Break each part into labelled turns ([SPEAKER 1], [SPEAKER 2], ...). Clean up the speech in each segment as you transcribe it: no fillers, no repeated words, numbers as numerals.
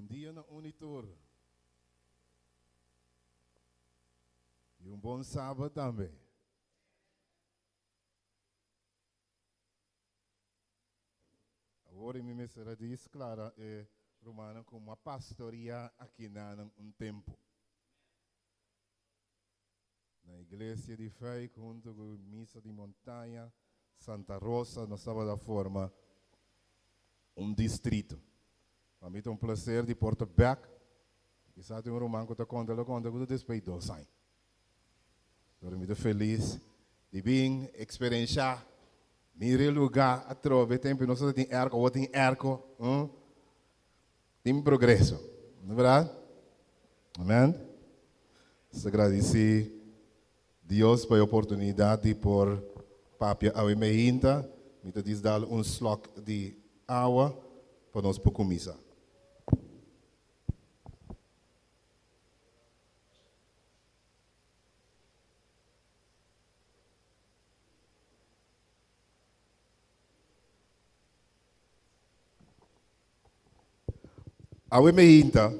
[SPEAKER 1] Bon dia na un i tur. I un bon sabat tambe. Awor mi mester a dis klara e rumannan ku mi a pastoria akinanan un tempu. Na iglesia di Fuik huntu ku misa di Montaña Santa Rosa nos tabata forma un distrito. Pa mi ta un placer di por ta bek. Kisas tin un ruman ku ta konta lo konta ku ta despues di dos aña. Pero mi ta felis di bin eksperenshá mira e lugá atrobe. Tempu nos tabata tin airco, awor tin airco. Tin progreso, no berdad? Amen. Nos ta gradisí Dios pa e oportunidat di por papia awe meinta. Mi ta dis dal un slok di awa pa nos por kuminsá. Awe meinta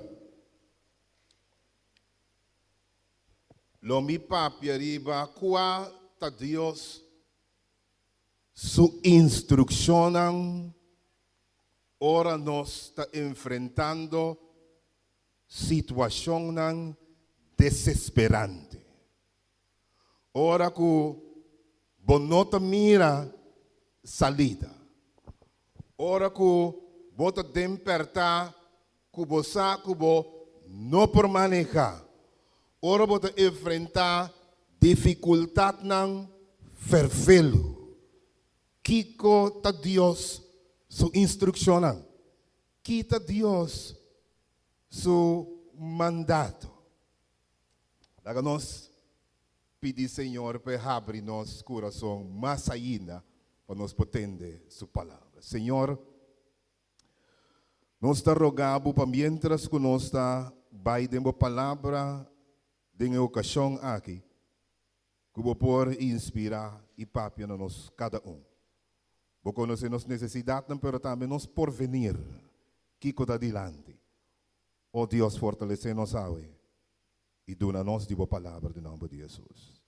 [SPEAKER 1] lo mi papia riba kua ta Dios su instrukshonnan ora nos ta enfrentando situashonnan desesperante. Ora ku bo no ta mira salida. Ora ku bo ta den pèrtá ku bo sa ku bo no por manehá. Ora bo ta enfrentá difikultatnan ferfelu. Kiko ta Dios su instrukshonnan? Ki ta Dios su mandato? Laga nos pidi Señor pa e habri nos kurason mas ainda pa nos por tende Su palabra. Señor, nos ta roga Bo pa mientras ku nos ta bai den Bo palabra den e okashon aki, ku Bo por inspirá i papia na nos kada un. Bo konosé nos nesesidatnan pero tambe nos porvenir, kiko ta dilanti. O Dios, fortalesé nos awe i duna nos di bo palabra den nomber di Hesus.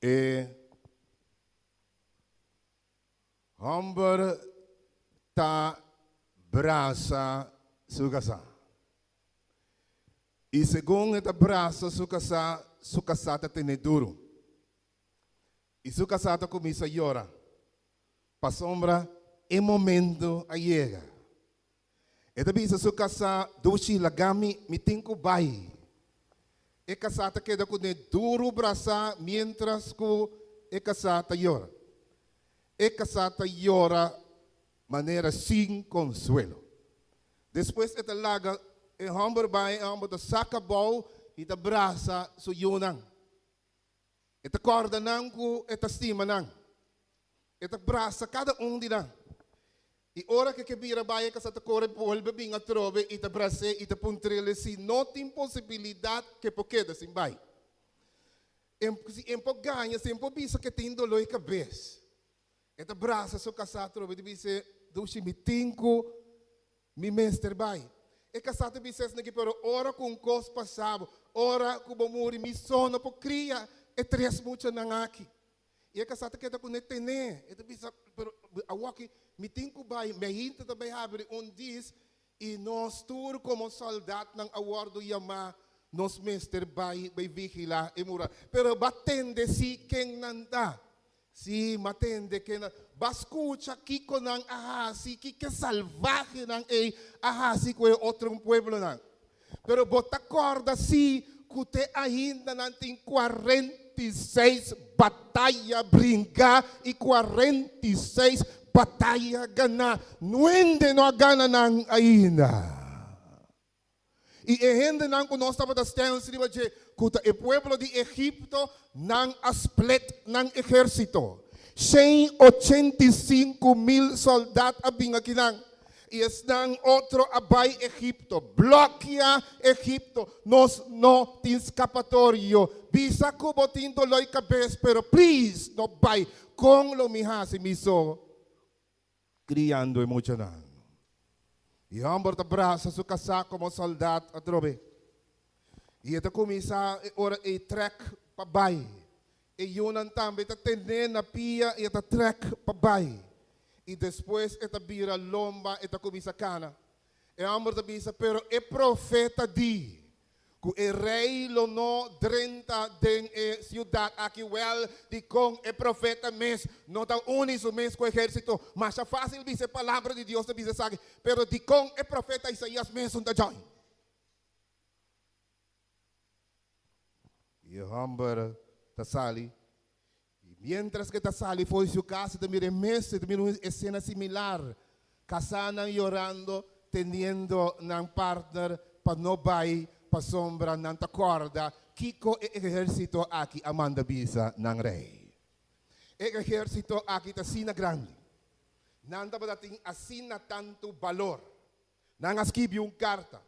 [SPEAKER 1] E homber ta brasa su kasá. I segun e ta brasa su kasá, su kasá ta tene duru. I su kasá ta kuminsá yora. Pasobra e momento a yega. E ta bisa su kasá, Dushi, laga mi, mi tin ku bai. E kasá ta keda kuné duru brasá miéntras ku e kasá ta yora. E kasá ta yora manera sin konsuelo. Despues e ta laga e hòmber bai, e hòmber ta saka bou i ta brasa su yunan. E ta kòrda nan ku e ta stima nan. E ta brasa kada un di nan. I ora ku e ke bira bai e kasa ta kore bolbe bin atrobe i ta bras'é i ta puntr'el si no tin posibilidat ku e por keda sin bai. Si e por gaña, si e por bisa ku e tin doló di kabes. E ta brasa su kasá atrobe i ta bis'é, Dushi, mi tin ku mi mester bai. E kasá ta bisa esaki, Pero ora ku un kos pasa bo, ora ku bo muri, mi so no por kria e tres muchanan aki. I e kasá ta keda kuné tené. E ta bisa, Pero awoki mi tin ku bai. Mi ainda ta bai habri un dis i nos tur komo sòldatnan a wòrdu yamá, nos mester bai bai vigilá e mura. Pero bo a tende si ken nan ta. Sí, m'a tende ke nan. B'a skucha kiko nan a hasi, kiko e salvahenan ei a hasi ku e otro pueblonan. Pero bo ta kòrda sí ku te ainda nan tin 46 bataya bringá i 46 bataya ganá. Nuende no a gana nan ainda. I e hendenan ku nos tabata stèns riba dje, ku ta e pueblo di Egipto, nan a split nan ehérsito. 185,000 sòldat a bin akinan, i esnan otro a bai Egipto. Blòkia Egipto! Nos no tin skapatorio. Bisa ku bo tin doló i kabes, pero please no bai. Kon lo mi hasi mi so? Kriando e muchanan. E hòmber ta brasa su kasá komo sòldat atrobe. I e ta kuminsá e ora ei trèk pa bai. E yunan tambe ta ten'é na pia i e ta trèk pa bai. I despues e ta bira lomba, e ta kuminsá kana. E hòmber ta bisa, Pero e profeta di ku e rei lo no drenta den e siudat aki. Wèl, dikon e profeta mes no ta uni su mes ku ehérsito? Masha fásil bisa e palabra di Dios ta bisa esaki, pero dikon e profeta Isaías mes un ta djòin? I e hòmber ta sali, i miéntras ku e ta sali for di su kas, e ta mira e mes, e ta mira un esena similar, kasánan yorando, teniendo nan partner pa no bai, pasobra nan ta kòrda kiko e ehérsito aki a manda bisa nan rei. E ehérsito aki ta asina grandi, nan tabata tin asina tantu balor. Nan a skibi un karta.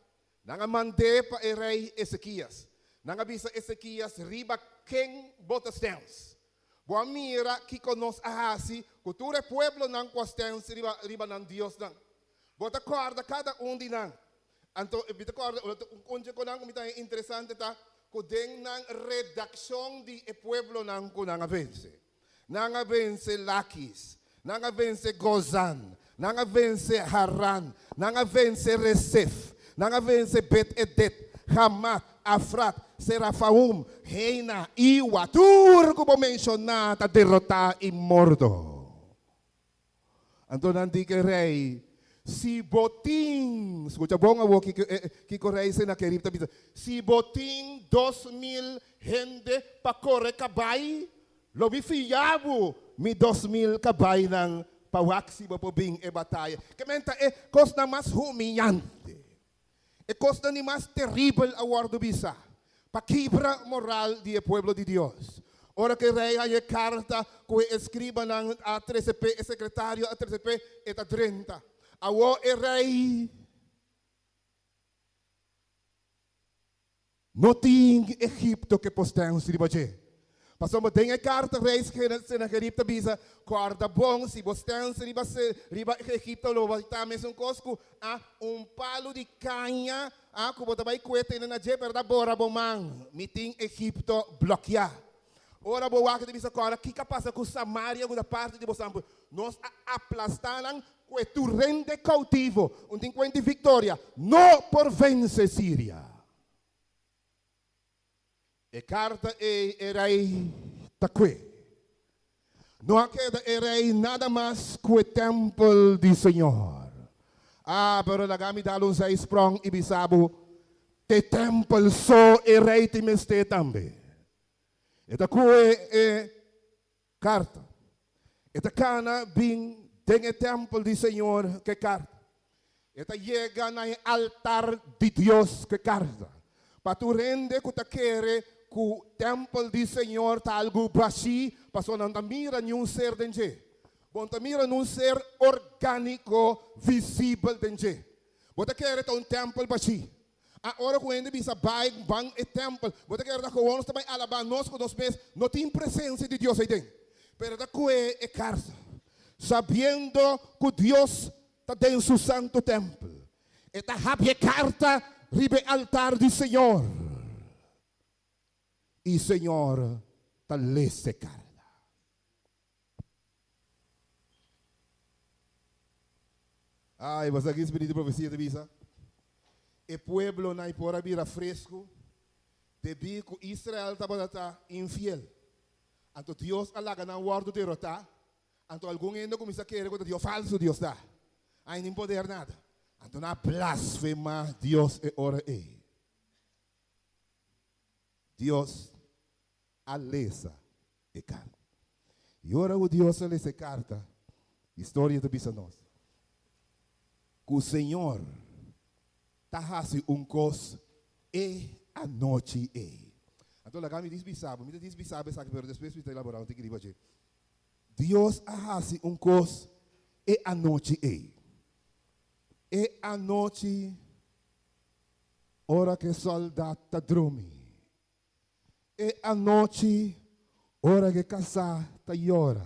[SPEAKER 1] Nan a mand'é pa e rei Ezekias. Nan a bisa Ezekias, Riba ken bo ta stèns? Bo a mira kiko nos a hasi ku tur e pueblonan ku a stèns riba riba nan diosnan. Bo ta kòrda kada un di nan. Anto mi ta kòrda un konche ku nan ku mi ta haña interesante ta ku den nan redakshon di e pueblonan ku nan a vense, Nan a vense Lakis, nan a vense Gozan, nan a vense Haran, nan a vense Resef, nan a vense Bet-Edet, Hamat, Afrat, Serafaum, Heina, Iwa, tur ku bo menshoná ta derotá i morto. Anto nan di ku e rei, Si bo tin, skucha bon awor kiko e kiko rei Senakerib ta bisa, si bo tin 2000 hende pa kore kabai, lo mi fia bo mi 2000 kabainan pa wak si bo por bin e bataya. Ke men ta e kosnan mas humiyante, e kosnan di mas teribel a wòrdu bisa pa kibra moral di e pueblo di Dios. Ora ku e rei haña e karta ku e eskribanan a trese p'e, e sekretario a trese p'e, e ta drenta. Awor e rei no tin Egipto ku e por stèns riba dje. Pasobra den e karta rei Senakerib ta bisa, Kòrda bon, si bo stèns riba riba Egipto lo bo ta mesun kos ku a un palu di kaña a ku bo ta bai kue tene na dje, pero ta bora bo man. Mi tin Egipto blòkiá. Ora bo wak ta bisa, Kòrda kiko a pasa ku Samaria ku ta parti di bo sampu. Nos a aplastá nan ku e tur hende koutivo. Un tin kuenta di viktoria no por vense Siria. E karta ei e rei ta kue. No a keda e rei nada mas ku e tèmpel di Señor. Ah, pero laga mi dal un zijsprong i bisa bo, t'e tèmpel so e rei tin mester tambe. E ta kue e karta. E ta kana bin den e tèmpel di Señor ku e karta. E ta yega na e altar di Dios ku e karta. Pa tur hende ku ta kere ku tèmpel di Señor ta algu bashí, pasobra nan ta mira niun ser den dje. Bo no ta mira niun ser orgániko visibel den dje. Bo ta kere ta un tèmpel bashí. A Ora ku hende bisa bai ban e tèmpel, bo ta kere ta kowon nos ta bai alabá nos ku nos mes no tin presensia di Dios eiden. Pero ta kue e karta, sabiendo ku Dios ta den su santu tèmpel. E ta habri e karta riba e altar di Señor, i Señor ta lesa e karta. Ai, bo sa ki spiritu di profesia ta bisa? E pueblonan i por a bira fresku debí ku Israel tabata ta infiel. Anto Dios a laga nan wòrdu derotá. Anto algun hende a kuminsá kere ku ta Dios falsu Dios ta. Ai nin poder nada. Anto nan a blasfemá Dios e ora ei. Dios a lesa e karta. I ora ku Dios a lesa e karta, historia ta bisa nos ku Señor ta hasi un kos e anochi ei. Anto laga mi dis bisa bo, mi ta dis bisa bo esaki pero despues mi ta elaborá un tiki riba dje. Dios a hasi un kos e anochi ei. E anochi ora ku e sòldat ta drumi. E anochi ora ku e kasá ta yora.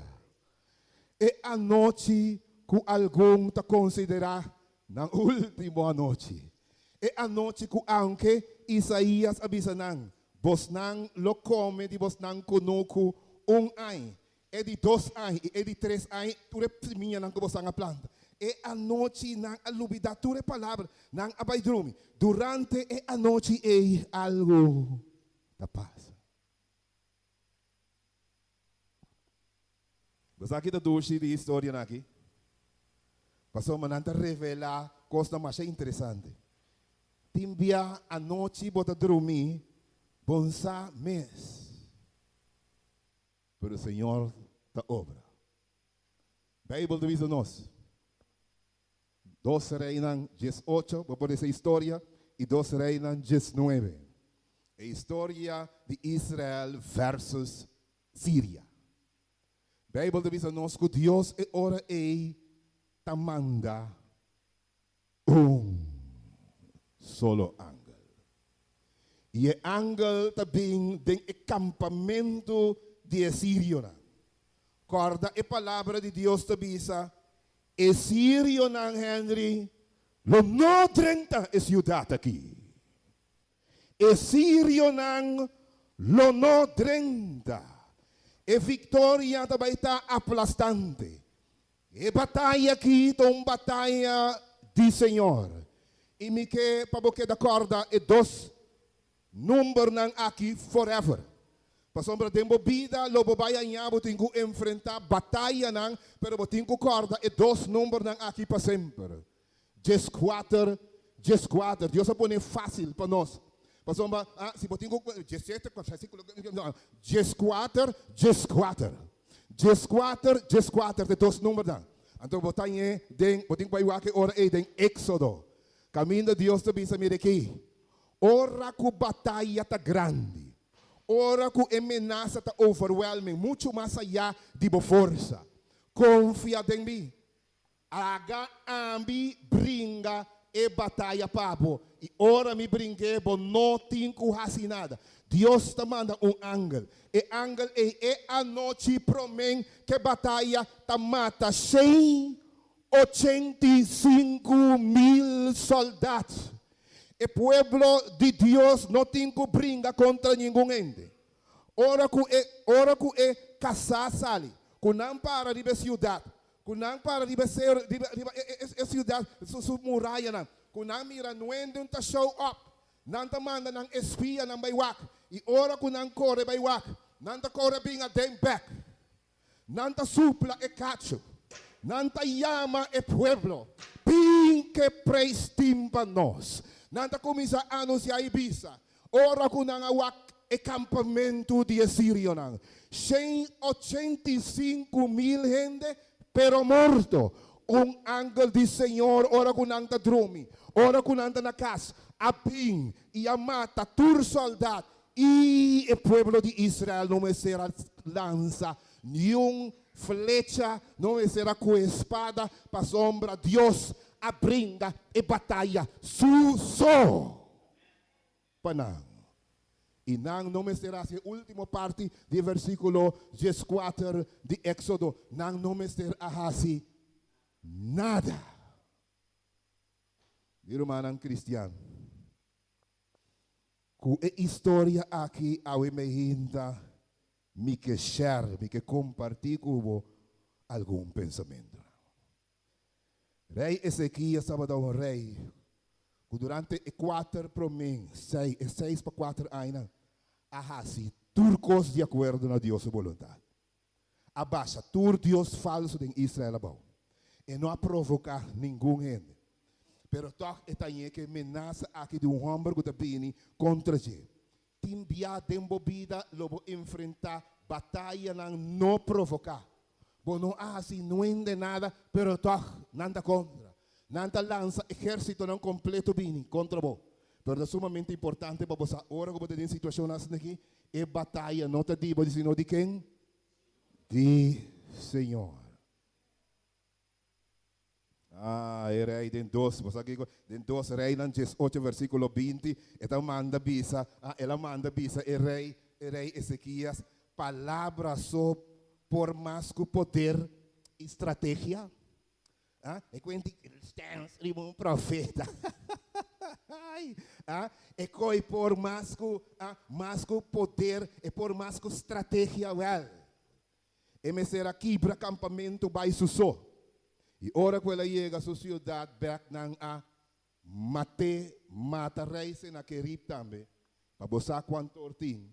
[SPEAKER 1] E anochi ku algun ta konsiderá nan último anochi. E anochi ku aunke Isaías a bisa nan, Bosnan lo kome di bosnan kunuku un aña, e di dos aña i e di tres aña tur e simianan ku bosnan a planta. E anochi nan a lubidá tur e palabra, nan a bai drumi. Durante e anochi ei algu ta pasa. Bo sa ki ta dushi di historianan aki? Pasobra nan ta revelá kosnan masha interesante. Tin bia anochi bo ta drumí bon sa mes, pero Señor ta obra. Beibel ta bisa nos, Dos Reinan 18, bo por lesa e historia, i Dos Reinan 19, e historia di Israel versus Siria. Beibel ta bisa nos ku Dios e ora ei ta manda un solo angel. I e angel ta bin den e kampamentu di e sirionan. Kòrda e palabra di Dios ta bisa, E sirionan, Henry, lo no drenta e siudat aki. E sirionan lo no drenta. E viktoria ta bai ta aplastante. E bataya aki ta un bataya di Señor. I mi ke pa bo keda kòrda e dos numbernan aki forever. Pasobra den bo bida lo bo bai aña bo tin ku enfrentá batayanan, pero bo tin ku kòrda e dos numbernan aki pa semper. 14, 14. Dios a pone fácil pa nos. Pasobra, ah, si bo tin ku 17, no, 14, 14. 14, 14 ta e dos numbernan. Anto bo ta ñe den, bo tin ku bai wak e ora ei den Éxodo. Kaminda Dios ta bisa, mira aki, ora ku bataya ta grandi, ora ku e menasa ta overwhelming, muchu mas ayá di bo forsa, konfia den mi. Laga ami bringa e bataya pa bo, i ora mi bring'é, bo no tin ku hasi nada. Dios ta manda un angel. E angel ei e anochi promé ku e bataya ta mata 185 mil sòldat. E pueblo di Dios no tin ku bringa kontra ningun hende. Ora ku e kasá sali, ku nan para riba siudat, ku nan para riba riba, riba e siudat, su murayanan, ku nan mira niun ta show up, nan ta manda nan espia nan bai wak. I ora ku nan kore bai wak, nan ta kore bin aden bèk. Nan ta supla e kachu. Nan ta yama e pueblo. Bin ku preis tin pa nos. Nan ta kuminsá anunsiá i bisa. Ora ku nan a wak e kampamentu di sirionan. 185 mil hende, pero morto. Un angel di Señor, ora ku nan ta drumi, ora ku nan ta na kas, a bin i a mata tur sòldat. I e pueblo di Israel no mester a lansa niun flecha, no mester a ku spada, pasobra Dios a bringa e bataya su so pa nan. I nan no mester a hasi último parti di versíkulo 14 di Éxodo. Nan no mester a hasi nada. Mi rumannan kristian. Ku e historia aki awe mainta mi ke share, mi ke kompartí ku bo algun pensamentu. Rei Ezekias tabata un rei ku durante e kuater promé, 6 pa 4 aña, a hasi tur kos di akuerdo na Dios su boluntat. A basha tur dios falsu di Israel abou. E no a provoká ningun hende. Pero toch e tin ku menasa aki di un hòmber ku ta bini kontra dje. Tin bia den bo bida lo bo enfrentá batayanan no provoká. Bo no a hasi de nada, pero toch nan ta kontra. Nan ta lansa ehérsitonan kompleto bini kontra bo. Pero ta sumamente importante pa bo ora ku bo ta den situashon aki, e bataya no ta di bo, sino di ken? Di Señor. Ah, e rei den dos, bo aki den 2 Reinan 18 versíkulo 20, e ta manda bisa, ah, el a manda bisa e rei Ezekias, palabra so por mas ku poder i estrategia. Ah, e kuenti stens riba un profeta. Ah, e koi por mas ku, ah, mas ku poder, e por mas ku strategia wel. E mester a kibra kampamentu bai su so. I ora ku el a yega su siudat bèk nan a mat'é, mata rei Senakerib tambe, pa bo sa kuantor tin.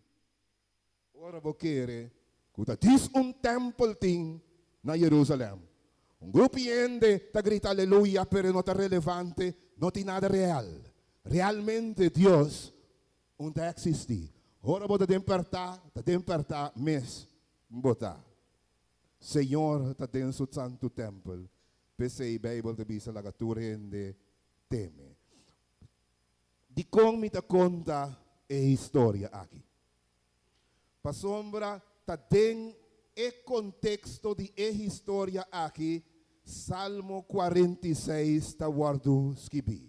[SPEAKER 1] Ora bo kere ku ta djis un tèmpel tin na Jerusalèm, un grupi hende ta grita aleluya, pero e no ta relevante, no tin nada real. Realmente Dios un ta eksistí. Ora bo ta den pèrtá, ta den pèrtá mes bo ta. Señor ta den su santu tèmpel, p'esei Beibel ta bisa laga tur hende teme. Dikon mi ta konta e historia aki? Pasobra ta den e konteksto di e historia aki Salmo 46 ta wòrdu skibí.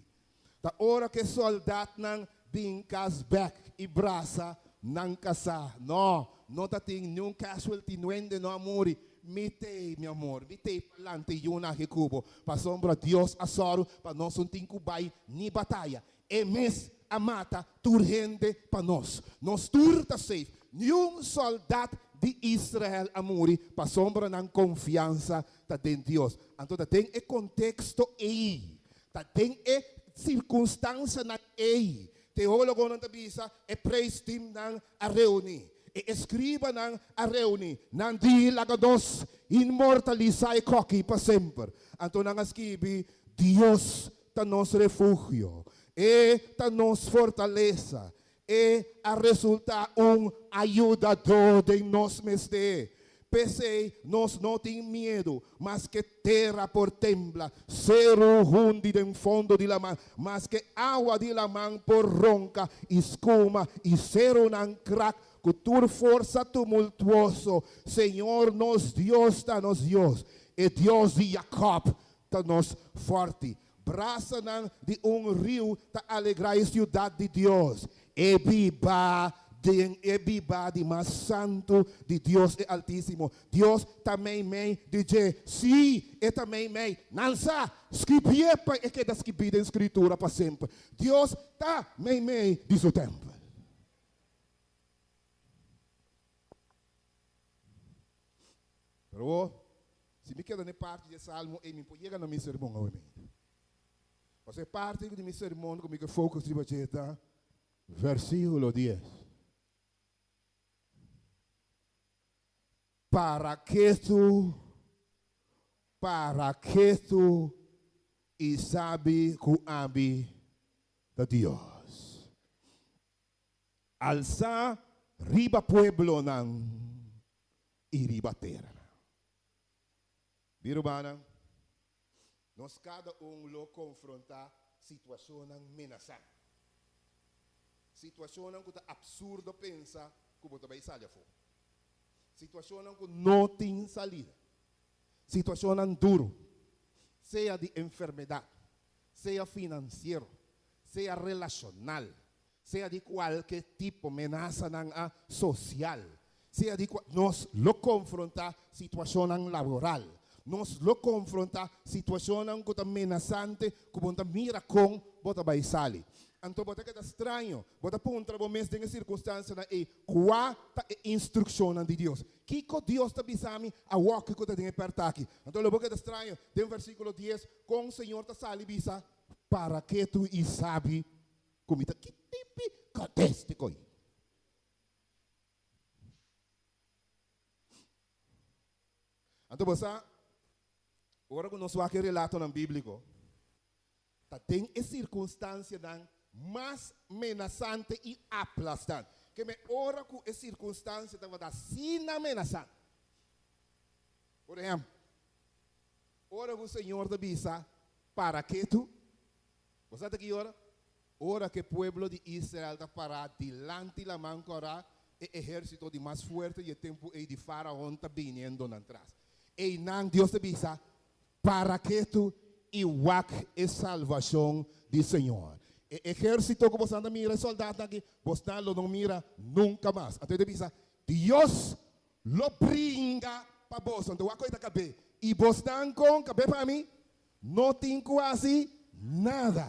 [SPEAKER 1] Ta ora ku e sòldatnan bin kas bèk i brasa nan kasá. No, no ta tin niun casualty, nuende no a muri. Mi t'ei, mi amor, mi t'ei pa lanta e yunan aki ku bo, pasobra Dios a sòru pa nos no tin ku bai ni bataya. E mes a mata tur hende pa nos. Nos tur ta safe. Niun sòldat di Israel a muri pasobra nan konfiansa ta den Dios. Anto ta den e konteksto ei, ta den e sirkunstansianan ei, teólogonan ta bisa e praise teamnan a reuní, e eskribanan a reuní, nan di, Laga nos inmortalisá e kòki pa semper. Anto nan a skibi, Dios ta nos refugio, E ta nos fortalesa, E a resultá un ayudadó den nos mester. P'esei nos no tin miedu, maske tera por tembla, seru hundi den fondo di laman, maske awa di laman por ronka i skuma i serunan krak ku tur forsa tumultuoso. Señor nos Dios ta nos Dios, e Dios di Jakòb ta nos fòrti. Brasanan di un riu ta alegrá e siudat di Dios, e biba den e biba di mas santu di Dios e Altísimo. Dios ta meimei di dje, sí, e ta meimei. Nan sa, skibié pa e keda skibí den Skritura pa semper. Dios ta meimei di su tèmpel. Pero bo, si mi keda na e parti di e salmo ei, mi por yega na mi sermon awe mente. Pasobra e parti di mi sermon ku mi ke focus riba dje ta versikulo dies. Para ketu, para ketu i sabi ku ami ta Dios. Alsá riba pueblonan i riba teranan. Mi rumannan, nos kada un lo konfrontá situashonnan menasá, situashonnan ku ta apsurdo pensa ku bo ta bai sali afó, situashonnan ku no tin salida, situashonnan duru, sea di enfermedat, sea finansiero, sea relashonal, sea di kualke tipo menasanan a sosial, sea di kua nos lo konfrontá situashonnan laboral, nos lo konfrontá situashonnan ku ta menasante ku bo no ta mira kon bo ta bai sali. Anto bo ta keda straño, bo ta puntra bo mes den e sirkunstansianan ei, Kua ta e instrukshonnan di Dios? Kiko Dios ta bisa mi awor ku ta den e pèrta aki? Anto lo bo keda straño den versíkulo dies kon Señor ta sali bisa, Para ketu i sabi ku mi ta ki tipi kadeste koi. Anto bo sa, ora ku nos wak e relatonan bíbliko, ta den e sirkunstansianan mas menasante i aplastant. Ke men ora ku e sirkunstansia tabata asina menasante. Por ehèmpel, ora ku Señor ta bisa, Para ketu, Bo sa ta ki ora? Ora ku e pueblo di Israel ta pará dilanti Laman Kòrá, e ehérsito di mas fuerte di e tempu ei di Fáraon ta biniendo nan tras. Einan Dios ta bisa, Para ketu i wak e salvashon di Señor. E ehérsito ku boso a mira, e sòldatnan aki, bosnan lo no mira nunka mas. Anto e ta bisa, Dios lo bringa pa boso. Anto wak ku e ta kab'é. I bosnan kon kab'é pa mi? No tin ku hasi nada.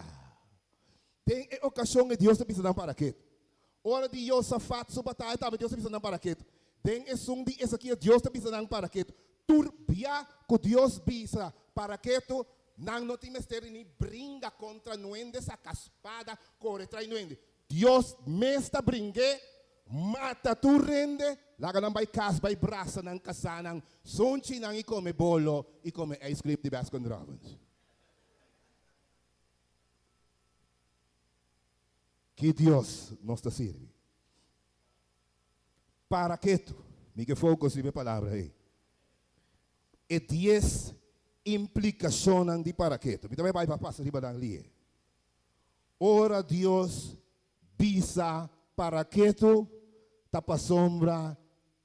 [SPEAKER 1] Den e okashon ei Dios ta bisa nan para ketu. Ora di Josafat su bataya tambe Dios ta bisa nan para ketu. Den esun di Ezekiel Dios ta bisa nan para ketu. Tur bia ku Dios bisa para ketu, nan no tin mester di ni bringa kontra nuende, saka spada, kore trai nuende. Dios mes ta bring'é, mata tur rende, laga nan bai kas bai brasa nan kasánan, sunchi nan i kome bolo i kome ijscream di Baskin Robbins. Ki Dios nos ta sirbi? Para ketu, mi ke focus riba e palabra ei. E dies implikashonnan di para ketu. Mi ta bai bai pa pasa riba nan lie. Ora Dios bisa para ketu, ta pasobra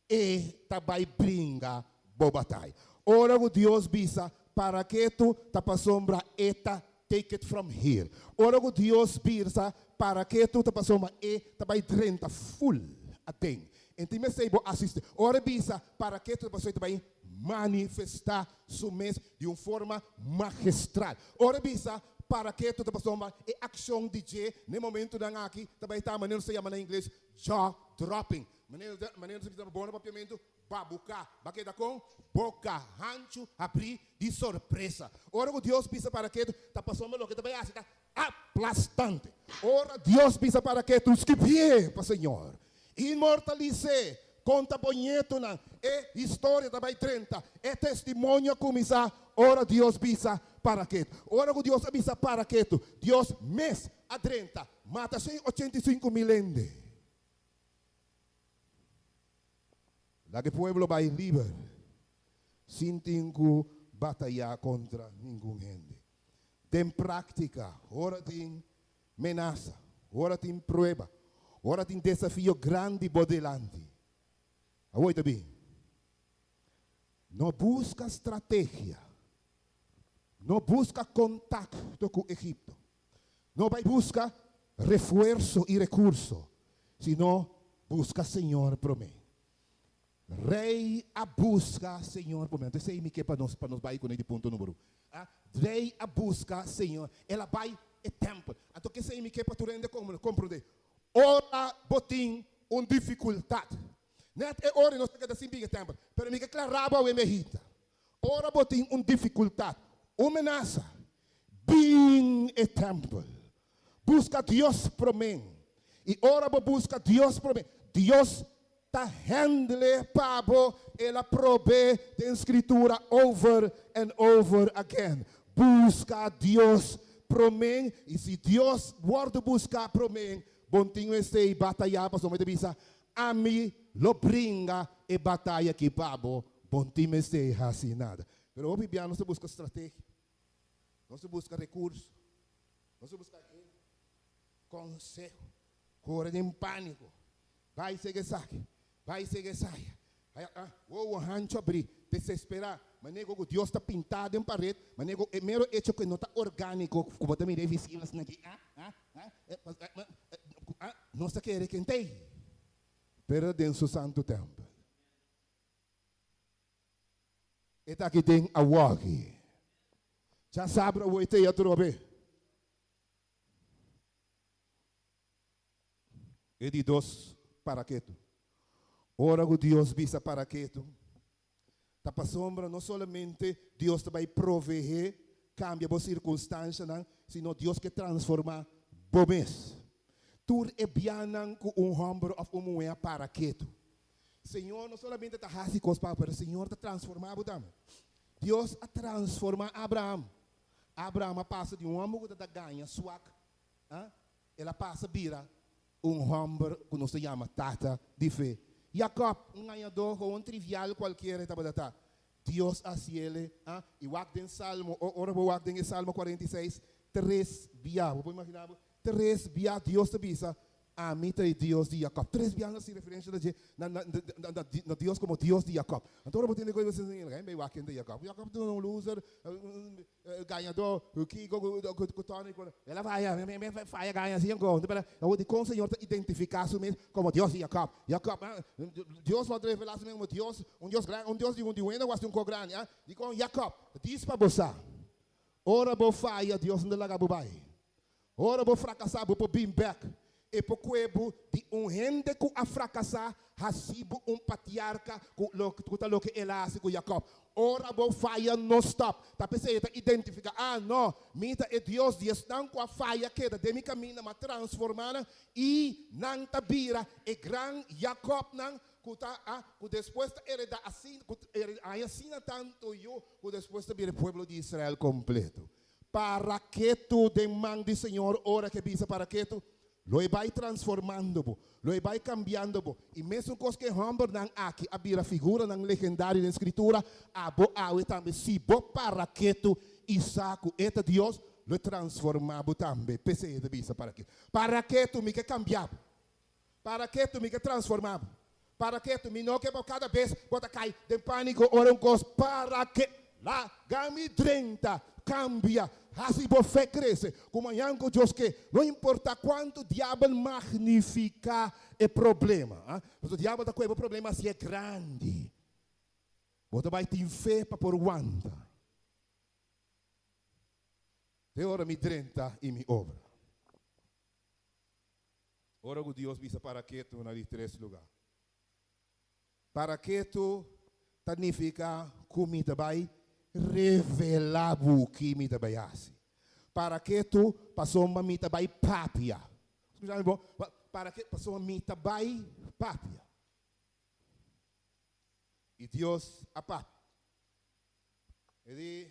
[SPEAKER 1] e ta bai bringa bo bataya. Ora ku Dios bisa para ketu, ta pasobra e ta take it from here. Ora ku Dios bisa para ketu, ta pasobra e ta bai drenta ful aden. En tin mester bo asisti. Ora e bisa para ketu, ta pasobra e ta bai manifestá su mes di un forma magistral. Ora e bisa para ketu, ta pasobra e akshon di dje na e momentunan aki ta bai ta manera nos ta yama na ingles jaw dropping. Manera manera nos ta bisa bo na papiamentu, babuká. Ba keda kon boka hanchu habrí di sorpresa. Ora ku Dios bisa para ketu, ta pasobra loke ta bai hasi ta aplastante. Ora Dios bisa para ketu, skibié pa Señor. Inmortalis'é, konta bo ñetonan. E historia ta bai drenta. E testimonio a kuminsá ora Dios bisa para ketu. Ora ku Dios a bisa para ketu, Dios mes a drenta, mata 185.000 hende. Laga e pueblo bai liber, sin tin ku batayá kontra ningun hende. Den práktika, ora tin menasa, ora tin prueba, ora tin desafio grandi bo dilanti, awor ta bin, no buska strategia, no buska kontakto ku Egipto, No bai buska refuerso i rekurso, sino buska Señor promé. Rei a buska Señor promé. Anto esei mi ke pa nos pa nos bai kuné di punto número un. A Rei a buska Señor. El a bai e tèmpel. Anto kesei mi ke pa tur hende komprondé. Ora bo tin un difikultat, nèt e ora nos ta keda sin bin e tèmpel. Pero mi ke klará bo awe mehita. Ora bo tin un difikultat, un menasa, Bin e tèmpel. Buska Dios promé. I ora bo buska Dios promé, Dios ta hèndl'e pa bo. El a prob'é den Skritura over and over again. Buska Dios promé, i si Dios wòrdu buská promé, bon tin esei batayá, pasobra mi ta bisa, Ami lo bringa e bataya aki pa bo, bon tin mester hasi nada. Pero hopi bia nos ta buska strategia. Nos ta buska rekurso, nos ta buska hende, konseho, kore den pániko, bai sega esaki, bai sega esaya, wowo hanchu abrí, desesperá, manera ku Dios ta pintá den paret, manera ku e mero echo ku e no ta orgániko, ku bo ta mira e visibel asina aki, nos ta kere kent'ei, pero den su santu tèmpel. E ta aki den awoki. Djasabra awo e ta ei atrobe. E di dos para ketu. Ora ku Dios bisa para ketu, ta pasobra no solamente Dios ta bai proveé, kambia bo sirkunstanshanan, sino Dios ke transformá bo mes. Tur e bianan ku un hòmber òf un muhé a para ketu, Señor no solamente ta haci cos pa bo, pero Señor ta transforma bo tambe. Dios a transforma Abraham. Abraham a pasa di un homber cu ta gaña swak, el a pasa bira un homber cu nos ta yama tata di fe. Jacob, un gañador, gewoon trivial cualkier e tabata ta. Dios a haciele, y wak den Salmo, ora bo wak den e Salmo 46, tres bia, bo por imagina bo, tres bia Dios ta bisa, Ami ta e Dios di Jacob. Tres biaha nan hasi referencia na dje, na, na, na, na, na Dios como Dios di Jacob. Anto ora bo tende koe bo sa sin, bai wak ken ta Jacob. Jacob ta un loser, gañadó, kiko ku, ku Tony ku, el a faya, mi, mi faya gaña así anko. Pero awor dikon Señor ta identifiká su mes komo Dios di Jacob? Jacob, Dios lo a revelá su mes komo Dios, un Dios grandi, un Dios di un di un hende ku hasi un kos grandi. Dikon Jacob? Dis pa bo sa. Ora bo faya, Dios no ta laga bo bai. Ora bo frakasá, bo por bin bèk. E por kue bo di un hende ku a frakasá hasi bo un patriarka ku ku ta loke el a hasi ku Jakòb. Ora bo faya no stòp. Ta p'esei e ta identifiká, Ah no, mi ta e Dios di esnan ku a faya keda den mi kaminda, m'a transformá nan i nan ta bira e gran Jakòbnan ku ta a ku despues ta heredá asina ku haña asina tantu yu ku despues ta bira e pueblo di Israel kompleto. Para ketu den man di Señor ora ke bisa para ketu, lo e bai transformando bo, lo e bai cambiando bo. Y mesun cos ke hombernan aki a bira figuranan legendario den Scritura, abo awe tambe si bo para ketu y sa cu e ta Dios, lo e transforma bo tambe. P'esey e ta bisa para ketu. Para ketu, mi ke cambia bo. Para ketu, mi ke transforma bo. Para ketu, mi no ke bo kada bes bo ta kai den pániko ora un kos. Para ke, laga mi drenta, kambia, hasi bo fe krese. Ku mañan ku Dios ke, no importa kuantu diabel magnifiká e problema. Pasobra diabel ta kohe bo problema hasié grandi. Bo ta bai tin fe pa por wanta. Te ora mi drenta i mi obra. Ora ku Dios bisa para ketu na di tres lugá. Para ketu ta nifiká ku mi ta bai revelá bo ki mi ta bai hasi. Para ketu pasobra mi ta bai papia. Skucha mi bon, para ketu pasobra mi ta bai papia. I Dios a papia. E di,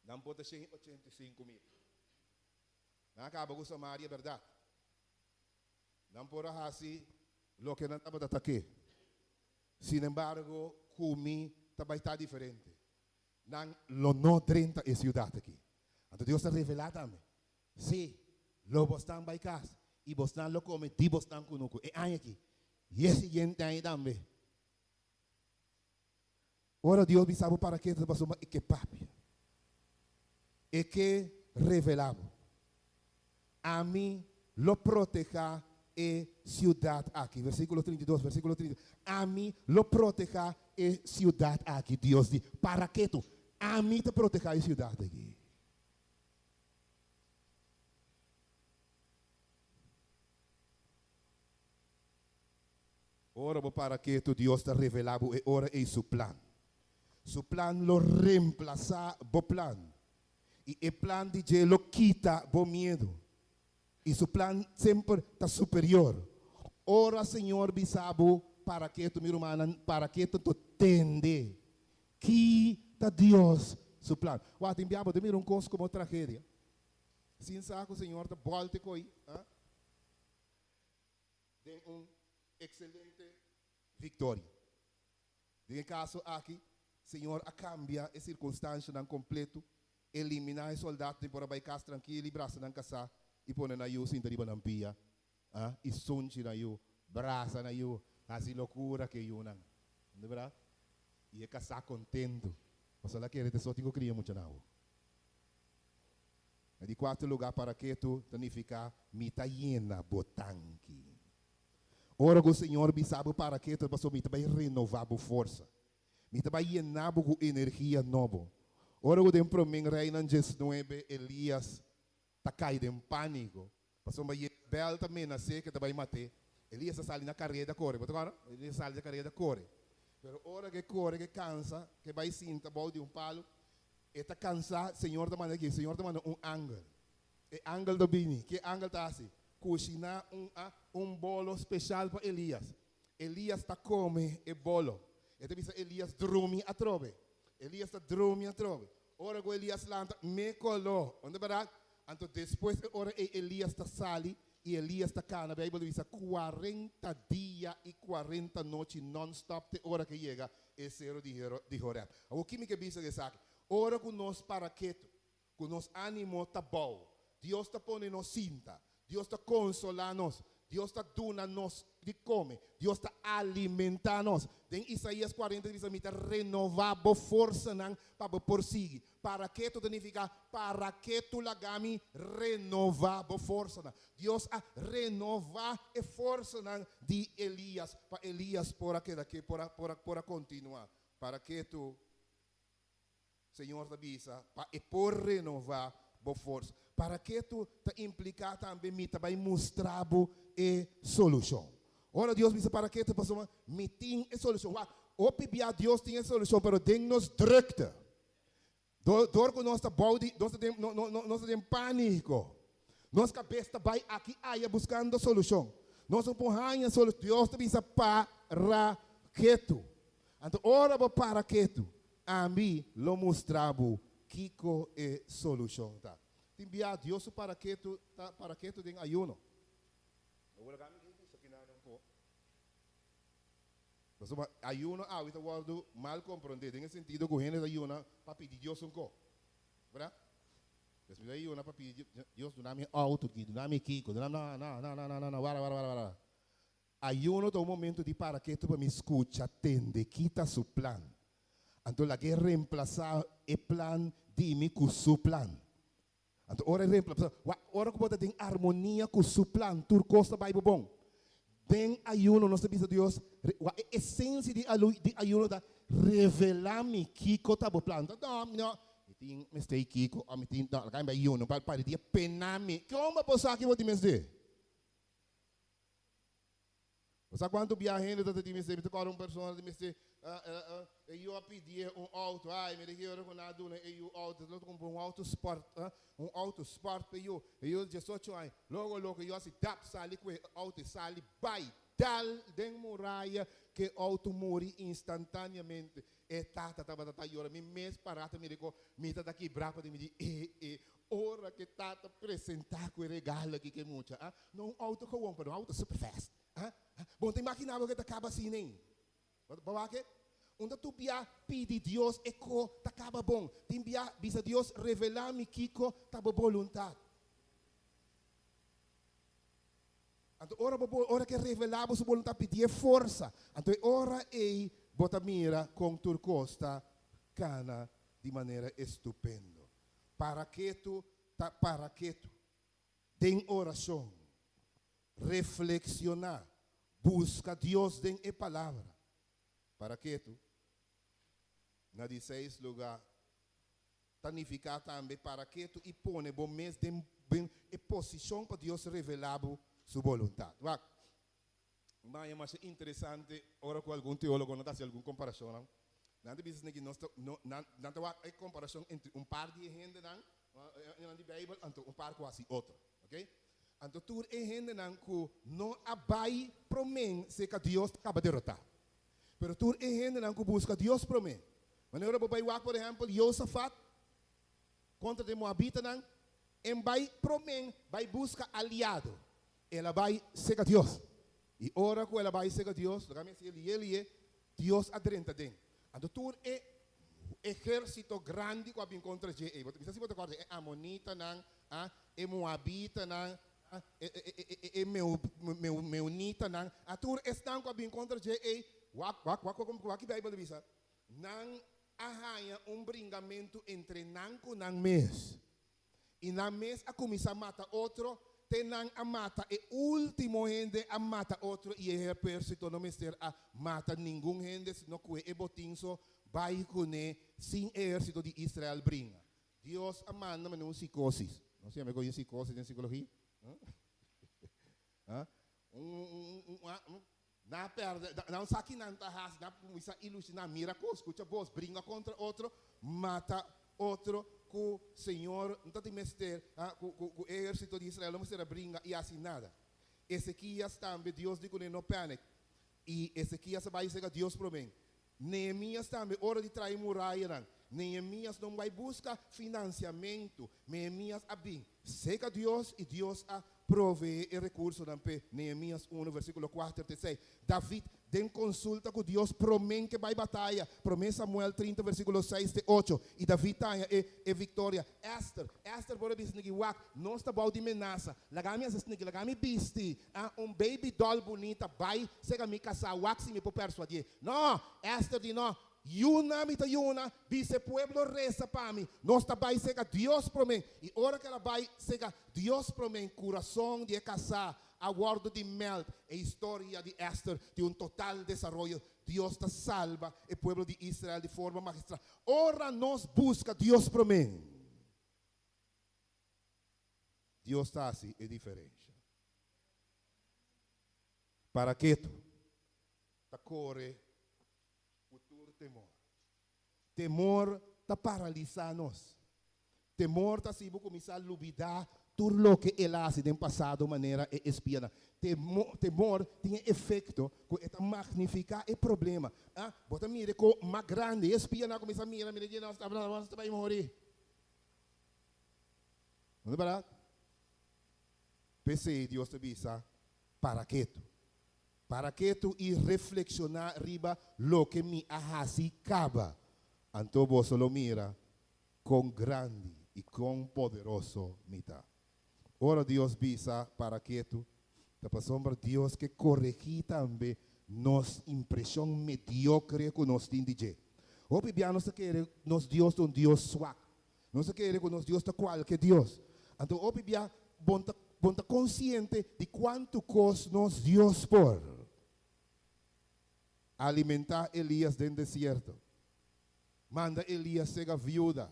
[SPEAKER 1] Nan por ta 185.000. Nan a kaba ku Samaria bèrdat. Nan por a hasi loke nan tabata ta ke. Sinembargo, ku mi ta bai ta diferente. Nan lo no drenta e siudat aki. Anto Dios ta revelá tambe, Sí, lo bosnan bai kas, i bosnan lo kome di bosnan kunuku e aña aki, i e siguiente aña tambe. Ora Dios bisa bo para ke ta pasobra e ke papia. E ke revela bo. Ami lo proteha e siudat aki. Versikulo 32, versikulo 32. Ami lo proteha e siudat aki, Dios di. Para ke tu? Ami ta proteha e siudat aki. Ora bo para ketu, Dios ta revelá bo e ora ei Su plan. Su plan lo remplasá bo plan, i e plan di dje lo kita bo miedu. I Su plan semper ta superior. Ora Señor bisa bo para ketu, mi rumannan, para ketu anto tende ki ta Dios Su plan. Wak, tin bia bo ta mira un kos komo tragedia, sin sa ku Señor ta bòlta e koi, ah. Den un excelente victoria. Den e caso aki, Señor a cambia e circunstancianan completo, elimina e soldatnan por a bay cas trankil y brasa nan casá y pone nan yu sinta riba nan pia, ah, y sunchi nan yu, brasa nan yu, haci locura cu e yunan. No berdad? Y e casá contento, pasobra el a kere te so tin cu cria muchanan awo. Na di kuarto lugá, paraketu ta nifiká mi ta yena bo tanki. Ora ku Señor bisa bo paraketu ta pasobra mi ta bai renová bo forsa. Mi ta bai yena bo ku energia nobo. Ora ku den Promé Reinan diesnuebe Elias ta kai den pániko pasobra Jezabel ta menas'é ku e ta bai mat'é, Elias ta sali na kareda kore. Bo ta kòrda? Elias sali na kareda kore. Pero ora ku e kore, ku e kansa, ku e bai sinta bou di un palu, E ta cansá, Señor ta manda aki, Señor ta manda un angel. E angel ta bini. Ke angel ta haci? Cushiná un a un bolo special pa Elías. Elías ta come e bolo. E ta bisa Elías drumi atrobe. Elías ta drumi atrobe. Ora cu Elías lanta, me colo. No ta berdad? Anto despues e ora ey Elías ta sali y Elías ta cana, Bijbel ta bisa, cuarenta dia y cuarenta nochi non-stop te ora cu e yega e sero di di Horeb. Awor ki mi ke bisa di esaki? Ora ku nos para ketu, ku nos ánimo ta bou, Dios ta pone nos sinta, Dios ta konsolá nos, Dios ta duna nos di kome, Dios ta alimentá nos. Den Isaías 40 ta bisa, Mi ta renová bo forsanan pa bo por sigui. Para ketu ta nifiká, para ketu laga mi renová bo forsanan. Dios a renová e forsanan di Elias pa Elias por a keda ke por a por a por a kontinuá. Para ketu. Señor ta bisa pa e por renová bo forsa. Para ketu ta impliká tambe mi ta bai mustra bo e solushon. Ora Dios bisa para ketu pasobra mi tin e solushon. Wak, hopi bia Dios tin e solushon pero den nos drukte. Dor ku nos ta bou di, nos ta den, nos ta den pániko. Nos kabes ta bai aki aya buskando solushon. Nos no por haña solushon. Dios ta bisa para ketu. Anto ora bo para ketu, ami lo mustra bo kiko e solushon ta. Tin bia Dios su para ketu ta para ketu den ayuno. Pasobra ayuno awe ta wòrdu mal komprondé den e sentido ku hende ta yuna pa pidi Dios un ko. Berdad? Pues mi ta yuna pa pidi Dios duna mi outo aki, duna mi kiko, duna mi no, no, no, no, no, no, wara, wara, wara, wara. Ayuno ta un momento di para ketu pa mi skucha, tende ki ta su plan. Anto lag'é remplasá e plan di mi ku su plan. Anto ora e reemplasa, wak, ora ku bo ta den armonia ku Su plan, tur kos ta bai bo bon. Den ayuno nos ta bisa Dios, wak, e esensia di alu, di ayuno ta revelá mi kiko ta bo plan. No, mi no, mi tin mester kiko, o mi tin, no, laga mi bai ayuno pa pa di dia pena mi. Kon bo por sa ki bo tin mester? Bo sa kuantu bia hende ta di mester? Mi ta kòrda un persona di mester, e yu a pidié un outo, ai, mi di ora ku nan a duna e yu outo, el a kumpra un outo sport, un outo sport pa e yu, e yu diesocho aña, loko loko e yu hasi dap sali ku e outo, e sali bai dal den muraya ku e outo muri instantaneamente. E tata tabata ta yora, mi mes pará ta mira ku mi ta ta kibrá pa mi di, e e ora ku e tata presentá ku e regalo aki ku e mucha, ah, no un outo gewoon, pero un outo super fast. Ah, bo no ta imaginá bo ke ta kaba asina ei? Bo wak e? Unda tu bia pidi Dios e ko ta kaba bon. Tin bia bisa Dios revelá mi kiko ta bo boluntat. Anto ora bo ora ke revelá bo su boluntat pidié forsa. Anto e ora ei bo ta mira kon tur kos ta kana di manera estupendo. Para ketu ta para ketu. Den orashon, reflekshoná, buska Dios den e Palabra. Para ketu, na di seis lugá, ta nifiká tambe para ketu i pone bo mes den e posishon pa Dios revelá bo su boluntat. Wak, maña masha interesante ora ku algun teólogonan ta hasi algun komparashonnan. Nan ta bisa esaki, nos ta, no, nan, nan ta wak e komparashon entre un par di e hendenan, nan di Beibel, anto un par ku hasi otro. Oké? Anto tur e hendenan ku no a bai promé serka Dios ta kaba derotá. Pero tur e hendenan ku buska Dios promé. Manera ora bo bai wak, por ehèmpel, Josafat kontra di e moabitanan, en bai promé bai buska aliado. El a bai serka Dios. I ora ku el a bai serka Dios, laga mi a siña lié lié, Dios a drenta den. Anto tur e ehérsito grandi ku a bin kontra dje ei, bo ta bisa si bo ta kòrda e amonitanan, a, e moabitanan, a, e, e, e, e, e meu, meu, meunitanan, a, tur esnan ku a bin kontra dje ei, wak, wak, wak, wak, wak ki Beibel ta bisa? Nan a haña un bringamentu entre nan ku nan mes. I nan mes a kuminsá mata otro, te nan a mata e último hende a mata otro i e ehérsito no mester a mata ningun hende sino kue e botin so bai kuné sin e ehérsito di Israel bringa. Dios a manda manera un psikosis. No siempre koye psikosis den psikologia? Un Nan a pèrdè, nan no sa ki nan ta hasi, nan a kuminsá ilushoná, mira kos, skucha bos, bringa kontra otro, mata otro, ku Señor no ta tin mester, ku ku e ehérsito di Israel no mester a bringa i hasi nada. Ezekias tambe, Dios di kuné, no panic. I Ezekias a bai serka Dios promé. Nehemias tambe, ora di traha e murayanan, Nehemias no bai buska finansiamentu, Nehemias a bin serka Dios i Dios a proveé e rekursonan p'e, Nehemias unu, versíkulo kuater te seis. David, den konsulta ku Dios promé ke bai bataya, Promé Samuel 30, versíkulo seis te ocho, i David ta haña e e viktoria. Ester, Ester por a bisa esaki, Wak, nos ta bou di menasa, laga mi hasi esaki, laga mi bisti a un baby doll bunita bai serka mi kasá, wak si mi por persuadié. No! Ester di, No, yuna mi ta yuna, bisa e pueblo resa pa mi. Nos ta bai serka Dios promé. I ora ku el a bai serka Dios promé, kurason di e kasá. A wòrdu di mèld e historia di Esther tin un total desaroyo. Dios ta salba e pueblo di Israel di forma magistral. Ora nos buska Dios promé, Dios ta hasi e diferensha. Para ketu ta kore ku tur temor. Temor ta paralisá nos. Temor ta hasi bo kuminsá lubidá tur loke el a hasi den pasado manera e espianan. Temor tin e efekto ku e ta magnifiká e problema. Ah, bo ta mira e ko mas grandi. E espianan a kuminsá mira, mira dje nos ta nos ta bai muri. No ta bèrdat? P'esei Dios ta bisa, Para ketu. Para ketu i reflekshoná riba loke mi a hasi kaba. Anto boso lo mira kon grandi i kon poderoso mi ta. Ora Dios bisa para ketu, ta pasobra Dios ke koregí tambe nos impreshon mediokre ku nos tin di dje. Hopi bia nos ta kere nos Dios ta un Dios swak. Nos ta kere ku nos Dios ta kualke Dios. Anto hopi bia bon ta bon ta konsiente di kuantu kos nos Dios por alimentá Elias den desierto. Manda Elias sega viuda,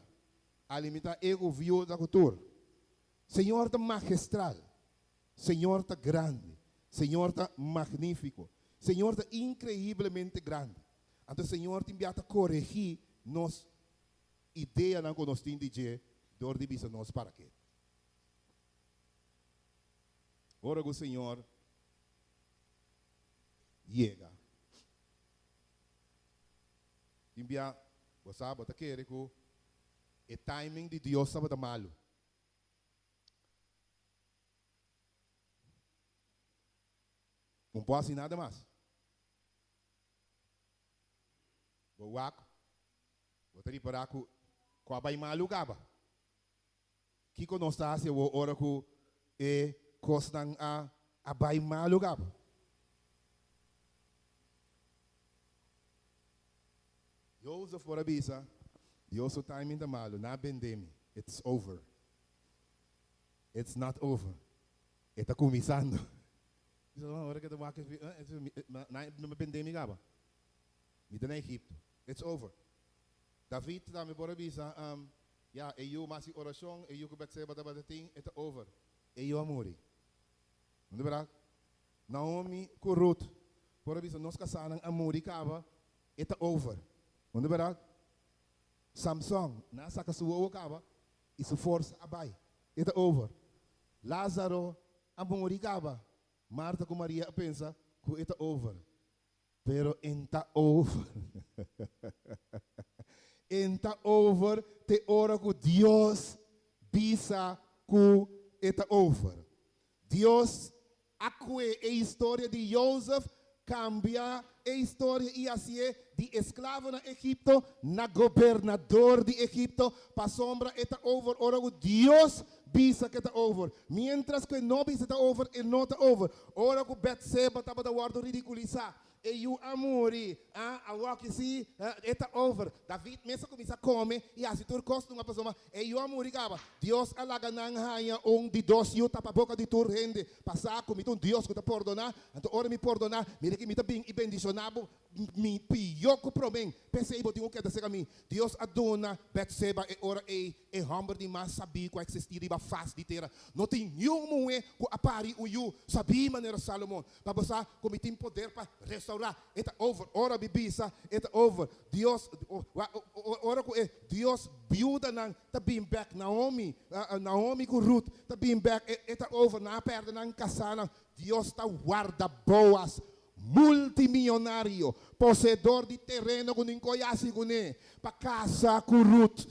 [SPEAKER 1] alimentá e ku viuda ku tur. Señor ta magestral, Señor ta grandi, Señor ta magnífiko, Señor ta inkreiblemente grandi. Anto Señor tin bia ta koregí nos ideanan ku nos tin di dje dor di bisa nos para ke. Ora ku Señor yega, tin bia bo sa bo ta kere ku e timing di Dios tabata malu. Un por hasi nada mas. Bo wak Bo ta ripará ku ku a bai malu kaba? Kiko nos ta hasi awor ora ku e kosnan a a bai malu kaba? Jozef por a bisa, Dios su timing ta malu, nan a bende mi, it's over. It's not over. E ta kuminsando. Ora ku e ta wak, nan a bende mi kaba. Mi ta na Egipto. It's over. David tambe por a bisa, Ya, e yu mas di orashon, e yu ku Betseba tabata tin, e ta over. E yu a muri. No ta bèrdat? Naomi ku Ruth por a bisa, Nos kasánan a muri kaba, e ta over. No ta bèrdat? Samson, nan a saka su wowo kaba i su forsa a bai. E ta over. Lázaro a muri kaba. Marta ku Maria a pensa ku e ta over. Pero en ta over. En ta over te ora ku Dios bisa ku e ta over. Dios a kue e historia di Jozef, kambia e historia i hasié di esklavo na Egipto na gobernador di Egipto, pasobra e ta over ora ku Dios bisa ku e ta over. Miéntras ku e no bisa ta over, e no ta over. Ora ku Betseba tabata wòrdu ridikulisá, e yu a muri. A awor si e ta over. David mes a kuminsá kome i hasi tur kos nunka pasobra e yu a muri kaba. Dios a laga nan haña un di dos yu tapa boka di tur hende. Pasá ku mi ta un Dios ku ta pordoná, anto ora mi pordoná, mira ki mi ta bin i bendishoná bo. Mi pió ku promé. P'esei bo tin ku keda serka mi. Dios a duna Betseba e ora ei e hòmber di mas sabí ku a eksistí riba fas di tera. No tin niun muhé ku a pari un yu sabí manera Salomon. Pa bo sa ku mi tin poder pa restourá. E ta over. Ora mi bisa e ta over. Dios, ora ku e Dios biudanan ta bin bèk, Naomi, Naomi ku Ruth ta bin bèk, e ta over. Nan a pèrdè nan kasánan. Dios ta warda Boaz multimillonario, poseedor di tereno ku nin koi hasi kuné, pa kasa ku Ruth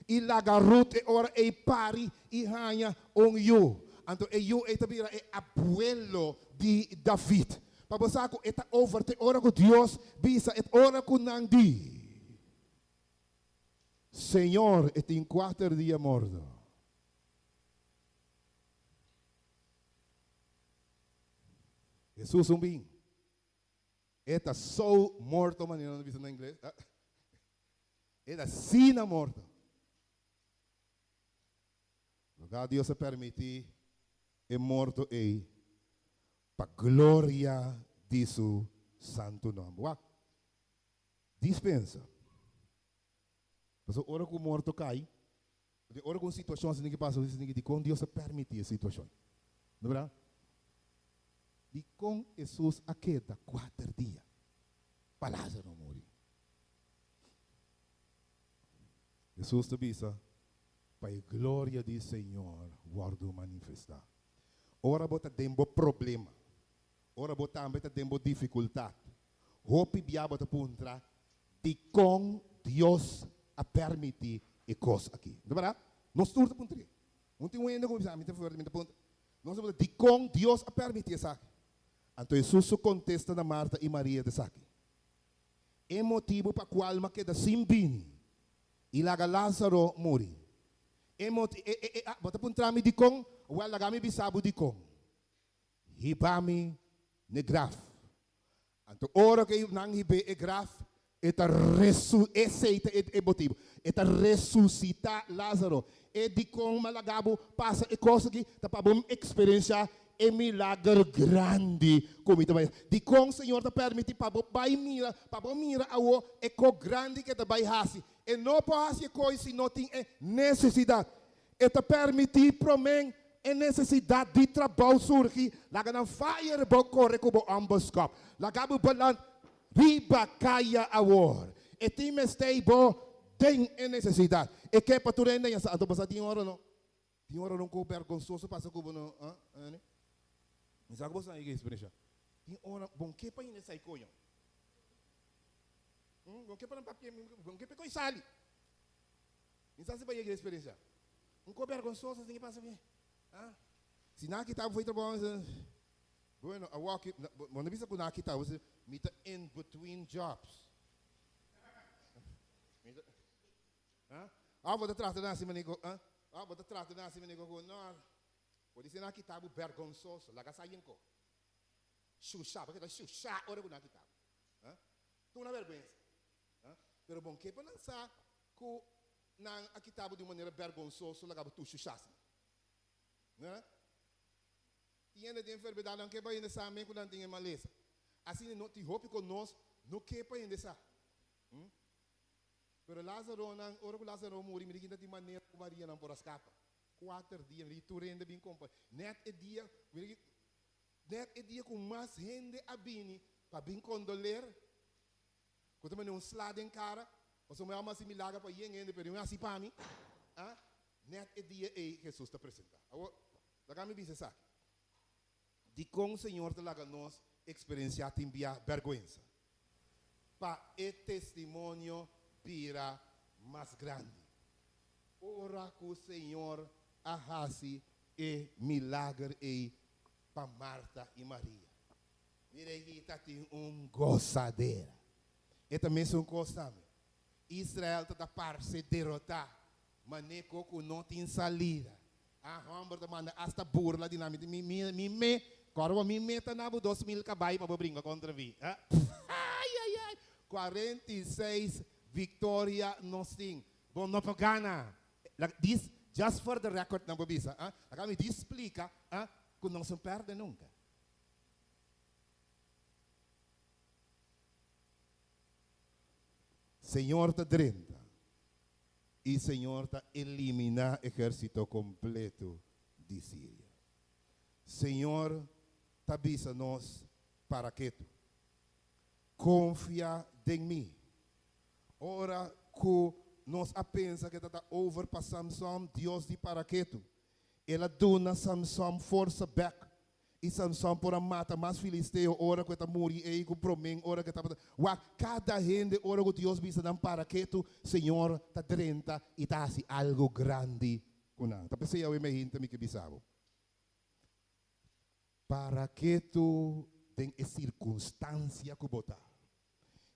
[SPEAKER 1] i laga Ruth e ora ei pari i haña un yu. Anto e yu ei ta bira e abuelo di David. Pa bo sa ku e ta over te ora ku Dios bisa et ora ku nan di, Señor, e tin kuater dia morto. Hesus un bin. E ta so morto manera nan ta bisa na ingles. E ta asina morto. Loka Dios a permiti e morto ei. Pa gloria di su santu nòmber. Wak, dispensa. Pasobra ora ku morto kai, den ora ku un situashon asina ke pasa, bo ta sinti dikon Dios a permití e situashon. No berdad? Dikon Hesus a keda kuater dia pa Lázaro muri? Hesus ta bisa, Pa e gloria di Señor wòrdu manifestá. Ora bo ta den bo problema, ora bo tambe ta den bo difikultat, hopi bia bo ta puntra, Dikon Dios a permití e kos akí? No ta bèrdat? Nos tur ta puntr'é. Un tin un hende ku bisa, Mi ta fuerte, mi ta puntra. Nos ta puntra, Dikon Dios a permití esaki? Anto Hesus su kontesta na Marta i Maria ta esaki, E motibu pa kual mi a keda sin bini i laga Lázaro muri. E moti, e, e, e, ah, bo ta puntra mi dikon? Wèl, laga mi bisa bo dikon. Hiba mi n'e graf. Anto ora ku nan hib'é e graf, e ta resu, esei ta e, e motibu. E ta resusitá Lázaro. E dikon mi a laga bo pasa e kos aki, ta pa bo eksperensiá E milager grandi ku mi ta bai. Dikon Señor ta permití pa bo bai mira, pa bo mira awo e ko grandi ku e ta bai hasi? E no por hasi e koi si no tin e nesesidat. E ta permití promé e nesesidat di trabou surgi, laga nan fire bo kore ku bo ònbeskòp. Laga bo beland riba kaya awor. E tin mester bo den e nesesidat. E ke pa tur hende ya sa. Anto bo sa tin ora no. Tin ora un kos bergonsoso pasa ku bo no, ah, Annie? Mi sa ku bo sa e eksperensia. Tin ora bon ke pa hende sai koño. Hm, bon ke pa nan papia, bon ke pa e koi sali. Mi sa si bo a yega e eksperensia. Un kos bergonsoso asin ke pasa ku ah. Si nan a kita bo for di trabou, bueno, awor ki, bo no bisa ku nan a kita bo, mi ta in between jobs. Mi ta. Ah, bo ta trata nan asina manera ku, ah, bo ta trata nan asina manera ku, no, bo di si nan a kita bo bergonsoso, laga sa yen ko. Shusha, bo keda shusha ora ku nan a kita bo. Ah, ta una bergwensa. Ah, pero bon ke pa nan sa ku nan a kita bo di un manera bergonsoso, laga bo tur shusha asina. No? Tin hende den enfermedad nan ke pa hende sa men ku nan tin e malesa. Asina no tin hopi ku nos no ke pa hende sa. Hm? Pero Lázaronan, ora ku Lázaro muri, mira kinta tin manera ku Marianan por a skapa. Kuater dia, mira ki tur hende a bin kompa. Nèt e dia, mira ki, nèt e dia ku mas hende a bini pa bin kondoler, ku ta manda un sla den kara, pasobra mi a hasi milager pa yen hende, pero mi a hasi pa mi. A, nèt e dia ei Hesus ta presentá. Awor, laga mi bisa esaki. Dikon Señor ta laga nos eksperensiá tin bia bèrgwensa? Pa e testimonio bira mas grandi. Ora ku Señor a hasi e milager ei pa Marta i Maria, mira ei ta tin un gosadera. E ta mesun kos tambe. Israel ta ta parse derotá, maneko ku no tin salida. A homber ta manda asta burla di nan, mi mi mi mi me, kòrda bo mi meta na bo 2000 kabai pa bo bringa kontra mi. Ai ai ai, 46 viktoria nos tin, bo no por gana. Laga dis, just for the record nan por bisa, ah, laga mi dis splika, ah, ku nos no pèrdè nunka. Señor ta drenta. I Señor ta eliminá ehérsito kompleto di Siria. Señor ta bisa nos para ketu, Konfia den mi. Ora ku nos a pensa ku e ta ta over pa Samson, Dios di para ketu. El a duna Samson forsa bèk I Samson por a mata mas filisteo ora ku e ta muri ei ku promé ora ku e tabata. Wak, kada hende ora ku Dios bisa nan para ketu, Señor ta drenta i ta hasi algu grandi ku nan. Ta p'esei awe mi hinta mi ke bisa bo, Para ketu den e sirkunstansia ku bo ta.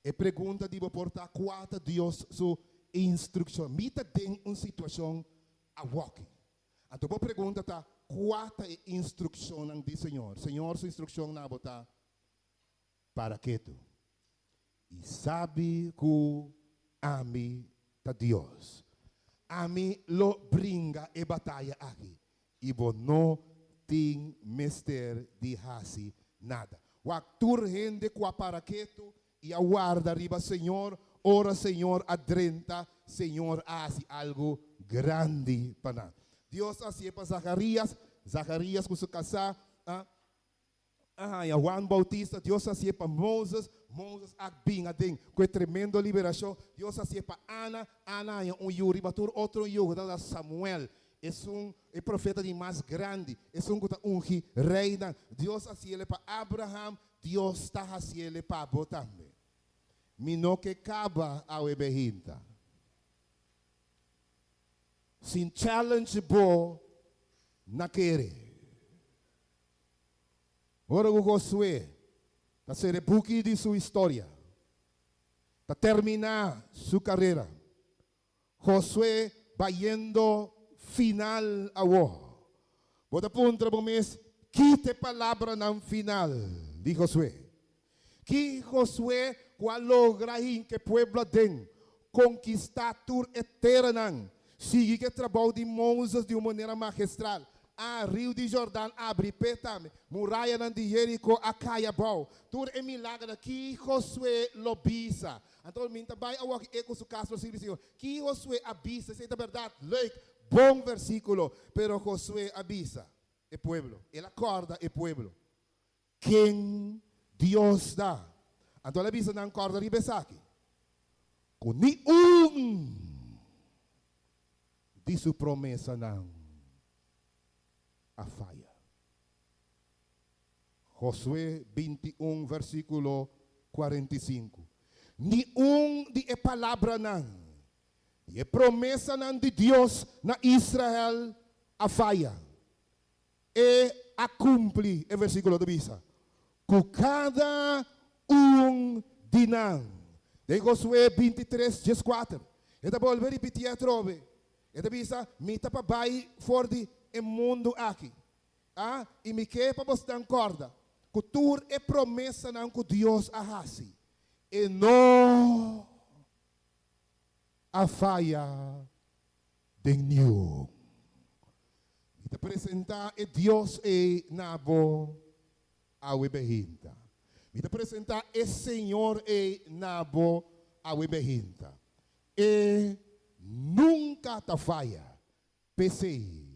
[SPEAKER 1] E pregunta di bo por ta, Kua ta Dios su instrukshon? Mi ta den un situashon awoki. Anto bo pregunta ta, Kua ta e instrukshonnan di Señor? Señor su instrukshon na bo ta, Para ketu i sabi ku Ami ta Dios. Ami lo bringa e bataya aki i bo no tin mester di hasi nada. Wak tur hende ku a para ketu i a warda riba Señor, ora Señor a drenta, Señor a hasi algu grandi pa nan. Dios a hasié pa Zacharias, Zacharias ku su kasá a a haña Juan Bautista, Dios a hasié pa Moses, Moses a bin aden ku e tremendo liberashon, Dios a hasié pa Ana, Ana a haña un yu riba tur otro yu ku tabata Samuel, esun e profeta di mas grandi, esun ku ta ungi reinan. Dios a hasiel pa Abraham, Dios ta hasiel pa bo tambe. Mi no ke kaba awe behinta sin challenge bo na kere. Ora ku Josué ta sera e buki di su historia, ta terminá su karera, Josué bayendo final awor. Bo ta puntra bo mes, Ki ta e palabranan final di Josué? Ki Josué ku a logra hinka e pueblo aden, konkistá tur e teranan, sigui ku e trabou di Moses di un manera magistral, A Riu di Jordan abri p'e tambe. Murayanan di Jeriko a kai abou. Tur e milagernan ki Josué lo bisa. Anto mi ta bai awor ki e ku su kas lo sirbi Señor. Ki Josué a bisa, esei ta bèrdat. Leuk, bon versíkulo. Pero Josué a bisa e pueblo, el a kòrda e pueblo ken Dios ta. Anto el a bisa nan, Kòrda riba esaki, ku ni un di su promesanan a faya. Josué 21 versíkulo 45. Ni un di e palabranan di e promesanan di Dios na Israel a faya. E a kumpli, e versíkulo ta bisa, ku kada un di nan. Den Josué 23, 14, e ta bolbe ripití atrobe. E ta bisa, Mi ta pa bai for di e mundu aki. A I mi ke pa bosnan kòrda ku tur e promesanan ku Dios a hasi, e no a faya den niun. Mi ta presentá e Dios ei na bo awe behinta. Mi ta presentá e Señor ei na bo awe behinta. E nunka ta faya. P'esei,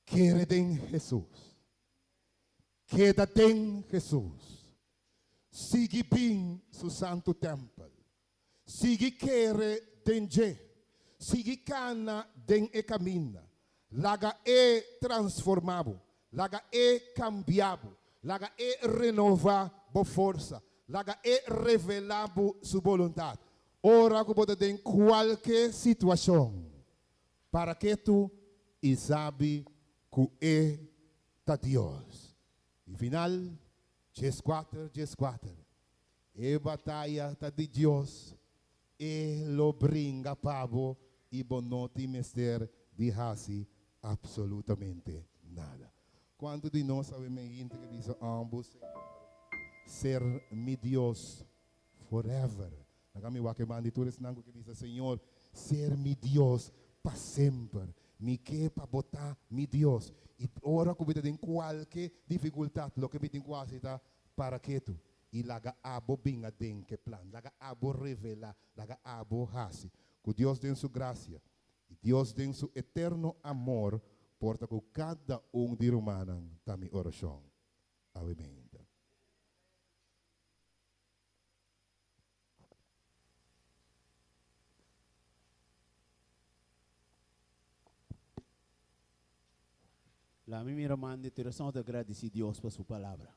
[SPEAKER 1] kere den Hesus. Keda den Hesus. Sigui bin su santu tèmpel. Sigui kere den dje. Sigui kana den e kaminda. Laga e transformá bo. Laga e kambia bo. Laga e renova bo forsa. Laga e revelá bo su boluntat. Ora ku bo ta den kualke situashon, para ketu i sabi ku e ta Dios. I final, 14 14, E bataya ta di Dios, e lo bringa pa bo i bo no tin mester di hasi absolutamente nada. Kuantu di nos awe meinti ke bisa, Ambo Señor ser mi Dios forever. Laga mi wak e man di tur esnan ku ke bisa, Señor, ser mi Dios pa semper. Mi ke pa bo ta mi Dios. I ora ku mi ta den kualke difikultat, loke mi tin ku hasi ta para ketu i laga abo bin aden ku e plan. Laga abo revelá. Laga abo hasi. Ku Dios den su grasia i Dios den su eterno amor por ta ku kada un di rumannan ta mi orashon. Awe meinta.
[SPEAKER 2] Laat mi mira man di corazón te agradeci Dios pa su palabra.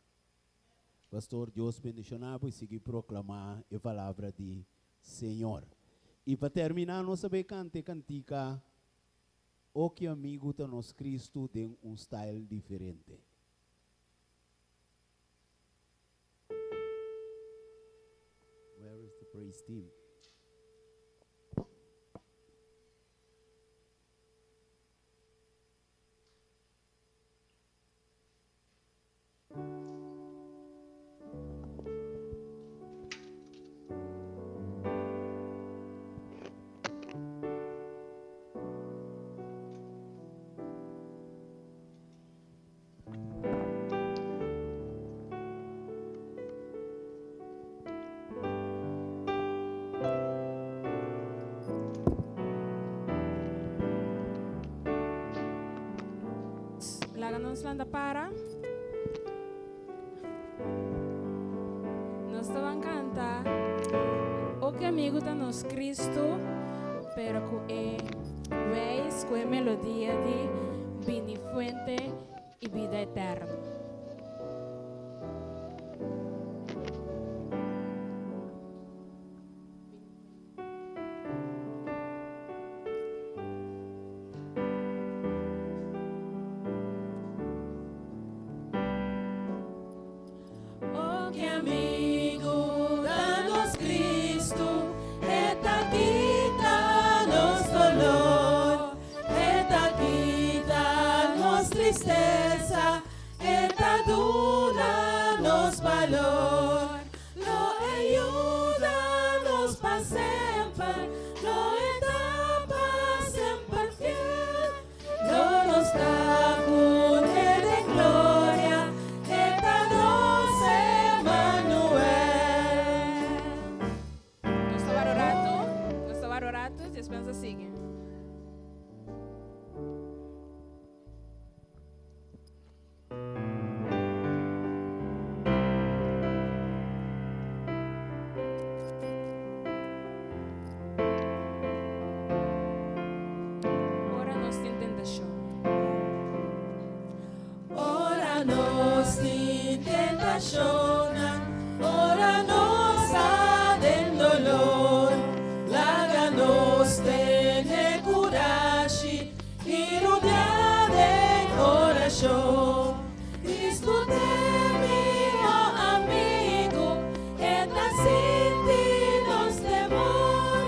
[SPEAKER 2] Pastor, Dios bendiciona bo y sigui proclama e palabra di Señor. Y pa termina nos a bay canta e cantica O ki amigo ta nos Cristo den un style diferente. Where is the praise team?
[SPEAKER 3] Laga nos lanta para. Nos ta ban canta O que amigo ta nos Cristo, pero cu e wijs, cu e melodia di Bini Fuente y Bida Eterno. Oh, que amigo ta nos Cristo, E ta kita nos dolor, E ta kita nos tristeza, E ta duna nos balor. Lo e yuda nos pa semper, Lo e ta pa semper fiel. Lo nos ta cu ne den gloria, E ta nos Emmanuel. Nos ta wara un rato, nos ta wara un rato, despues nos ta sigui. Ora nos tin tentashon. Ora nos tin tentashonnan, ora nos ta den dolor, laga nos tene kurashi I rudia den orashon. Cristo t'e mihó amigu, e ta sinti nos temor.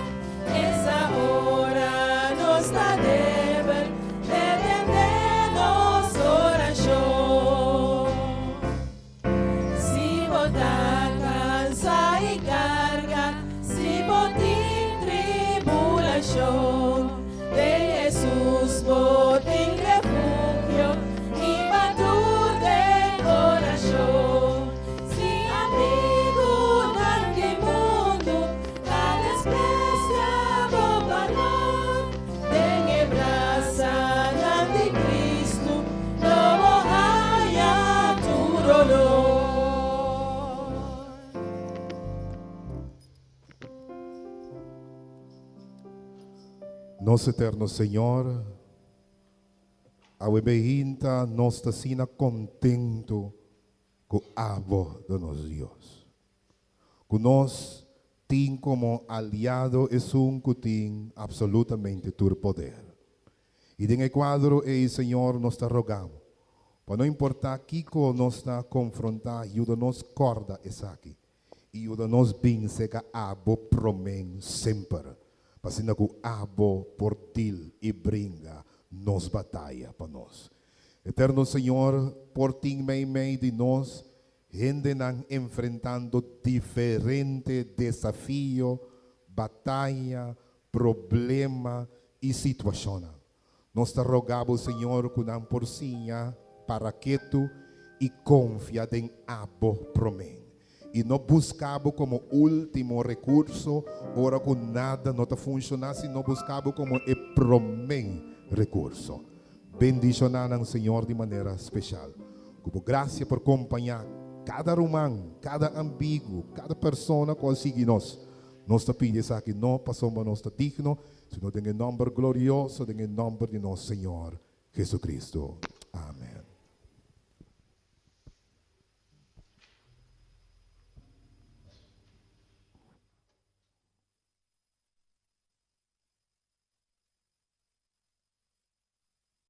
[SPEAKER 3] Esa ora nos ta debel, e tende nos orashon. Si bo ta kansa i karga, si bo tin tribulashon, den Hesus bo tin refugio i pa tur den orashon. Si amigunan di mundu ta despresia bo balor, den e brasanan di Cristo lo bo haya tur olor.
[SPEAKER 1] Nos Eterno Señor, awe behinta nos ta asina contento cu abo ta nos Dios. Ku nos tin komo aliado esun ku tin absolutamente tur poder. I den e kuadro ei, Señor, nos ta roga Bo, pa no importá kiko nos ta konfrontá, yuda nos kòrda esaki i yuda nos bin seka Abo promé semper, pa asina ku Abo por dil i bringa nos bataya pa nos. Eterno Señor, por tin meimei di nos Hendenan enfrentando diferente desafio, bataya, problema i situashonnan. Nos ta roga bo, Señor, ku nan por siña para ketu i konfia den abo promé, i no buska bo komo último rekurso ora ku nada no ta funshoná, sino buska bo komo e promé rekurso. Bendishoná nan, Señor, di manera speshal. Ku bo grasia por kompañá kada ruman, kada ambigu, kada persona ku a sigui nos. Nos ta pidi esaki no pasobra nos ta digno, sino den e nòmber glorioso, den e nòmber di nos Señor Jesucristo. Amen.